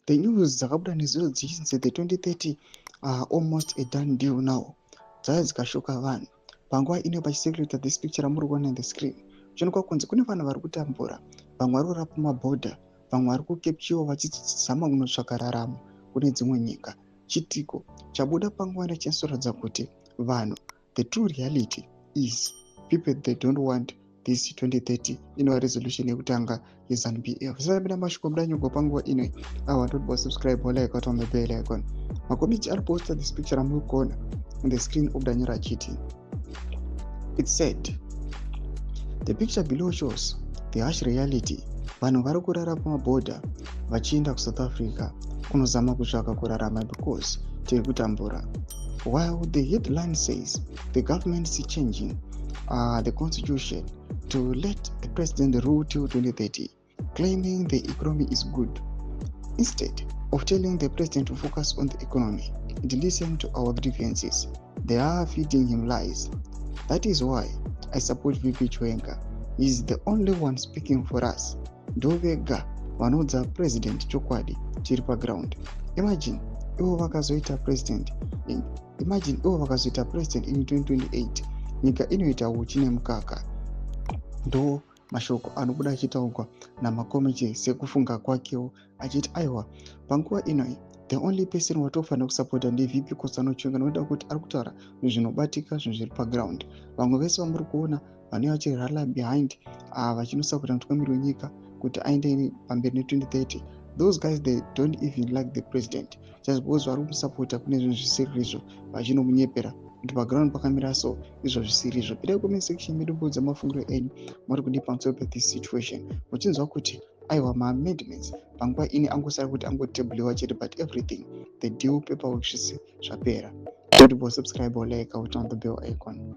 The news dzakabuda nezuro dzichinzi the 2030 are almost a done deal now dzaya dzikashoka vanhu. Panguva ino pachicirculata this picture ramuri kuona in the screen, kuchionekwa kunzi kune vanhu vari kutambura, vamwe vari kurara pamabhodha, vamwe vari kukepchiwa vachizama kunotsvaka raramo kune dzimwe nyika. Chitiko chabuda panguva ino chinoratidza kuti vanhu, the true reality is people, they don't want this 2030 inova resolution yekutanga yeZANU PF. Zvisapinda mashoko mudanyogwa panguva ino awa, don't subscribe, like, on the bell icon. Makomiti ari posta this picture ramuri kuona on the screen, obudanyora achiti, "It said the picture below shows the harsh reality. Vanhu vari kurara pamabhodha vachienda kuSouth Africa kunozama kutsvaka kurarama because tiri kutambura. While the headline says the government is changing the constitution to let the president rule till 2030, claiming the economy is good, instead of telling the president to focus on the economy and listen to our grievances, they are feeding him lies. That is why I support VP Chiwenga. He is the only one speaking for us. Ndovega vanoudza president chokwadi chiri paground. Imagine ivo vakazoita president, imagine ivo vakazoita president in 2028, nyika inoita uchi nemukaka." Ndo mashoko anobuda achitaurwa naMakomichi sekufunga kwakewo, achiti aiwa, panguva inoi the only person watofanira kusapota ndiVP Constantino Chiwenga nokuda kuti ari kutaura zvinobatika, zvinhu zviri paground. Vamwe vese vamuri kuona vanenge vachirala behind vachinosapota mutungamiri wenyika kuti aende pamberi ne2030, those guys, they don't even like the president just because vari kumusapota kune zvinhu zvisiri izvo, vachinomunyepera kuti paground pakamira so, izvo zvisiri izvo. Pindai comment section medu, mbudza mafungiro enyu muri kudii pamusoro pethis situation, muchinzwa kuti aiwa, maamendments panguva ine angosara kuti angotebuliwa chete, but everything, the deal, paperwork, zvese zvapera. Don't subscribe or like, turn on the bell icon.